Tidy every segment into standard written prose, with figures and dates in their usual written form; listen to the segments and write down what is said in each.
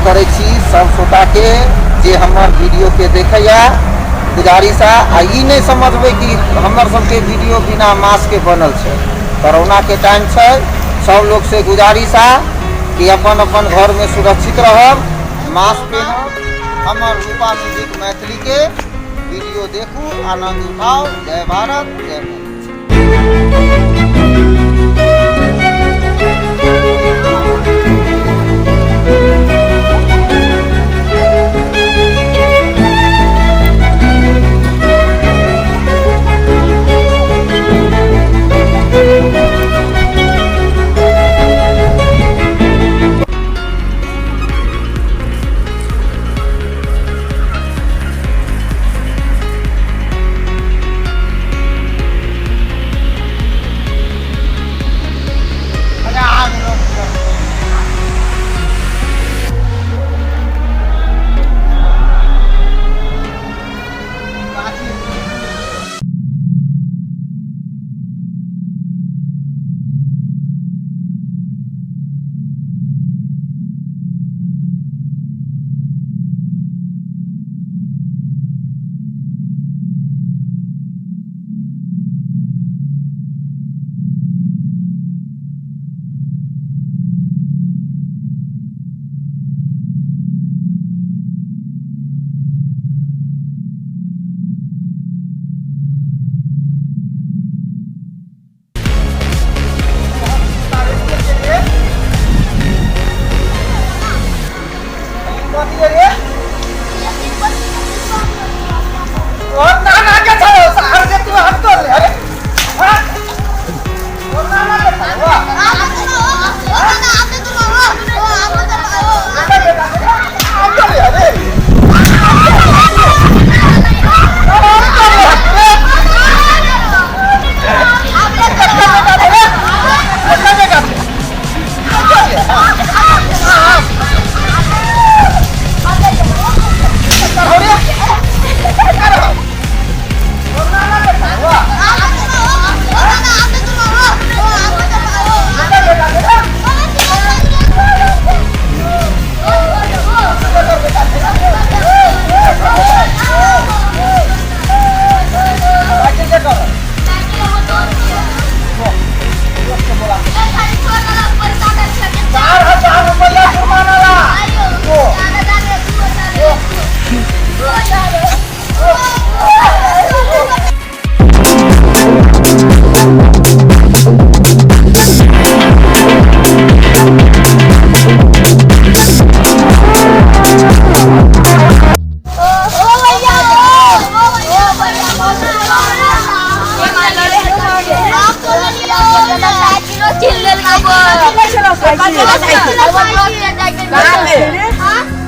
करै छी सब श्रोताके जे हमर वीडियोके देखैया गुजारिश आ ई नहि समझबै कि हमर सबके वीडियो बिना मास्कके बनल छै। कोरोनाके टाइम छै, सब लोकसँ गुजारिश आ कि अपन अपन घरमे सुरक्षित रहब, मास्क पेहनब। हमर रूपा म्यूजिक मैथिलीके वीडियो देखू, आनन्द उठाउ। जय भारत, जय मैथिली।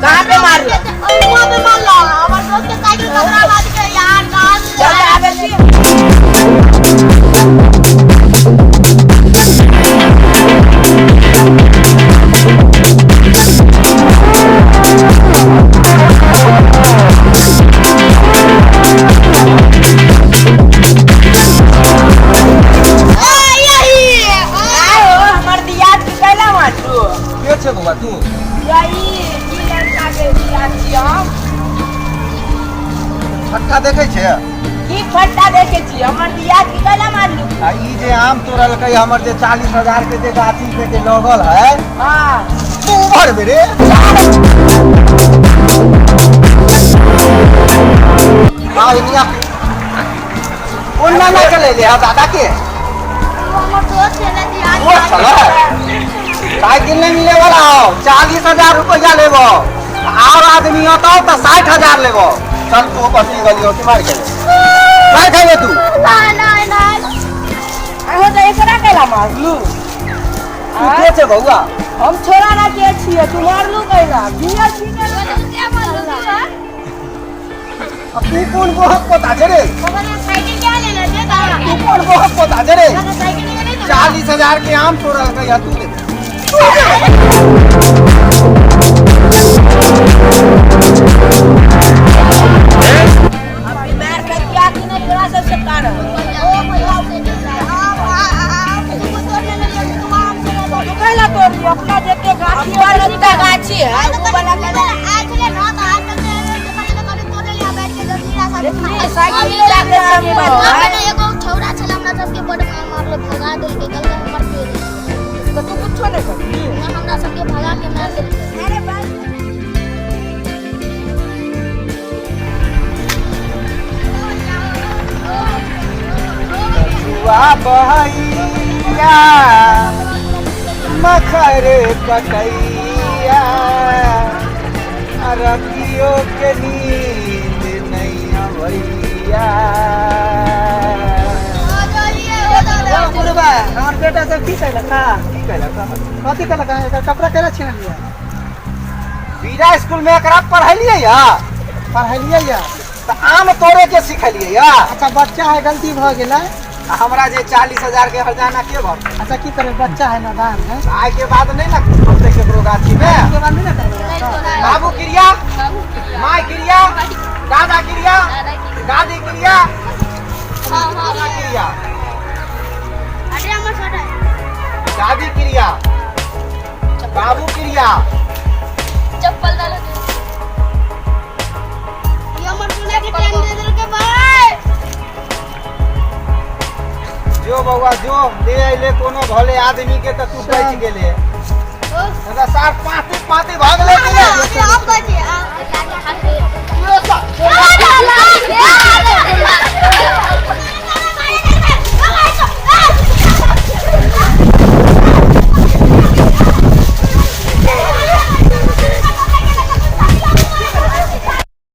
कहाँ पे मार हमर दियाद के कैला मारलू? के छै बौआ तू? यही ई लड़का के दियाद छी हम। फट्टा देखै छै? की फट्टा देखे छी? हमर दियाद के कैला मारलू? आ ई जे आम तोड़लकै हमर जे 40,000 के जे गाछी पे जे लगल है, हाँ तू भरबे रे। हाँ इनिया कोन नाना के ले ले दादा के? वो चलो साइकिल नहीं मिले वाला हो। 40,000 रुपया लेबो, और आदमी होता तो 60,000 लेबो। चल तू पसी गली हो मार के मार खाइबे तू। ना ना ना अहो तो एकरा कैला मारलू? तू के छे बौआ? हम छोरा ना के छिए, तू मारलू कैला? बिया छी के तू कोन बहुत पता छे रे? तू कोन बहुत पता छे रे? 40,000 के आम तोड़लकै तू दे। बीमार के क्या कि नहीं तोरा सबसे कारण? तो कैला तोड़ली? अपना जते गाछी छियै ओ वाला साइकिल जाके एगो छौड़ा छल हमरा सबके बड मार मारल भगा देलकै, कहलकै हमर पेड़। तऽ तू कुछो नहि करबी? हमरा सबके भगा के मार देलकै। अरे बस जुआ बहैया मखर पतैया, रतियो के नींद नहीं अबैया। बुढ़बा, हमर बेटा सब की कैलक? की कहलक? कथी कैलक? एकर कपड़ा केना छिनलियै? बीरा स्कूल में एकरा पढ़लियै या? पढ़लियै या। तऽ आम तोड़े के सिखलियै या। अच्छा, बच्चा है, गलती भऽ गेलै। आ हमरा जे 40,000 के हर्जाना के भरतै? अच्छा, की करबै, बच्चा है, नादान है। आइ के बाद नहि ने तोड़तै केकरो गाछी में। के बाद नहि ने करबै। बाबू क्रिया, माय क्रिया, दादा क्रिया, दादी क्रिया, दादा क्रिया, दादी क्रिया, बाबू क्रिया। चप्पल डालो। ये हमर सोना के टाइम दे देलकै भाई। जो बौआ जो, ले अइले कोनो भले आदमी के तऽ तू बचि गेले। दादा सार पाती पाती भऽ गेलै कि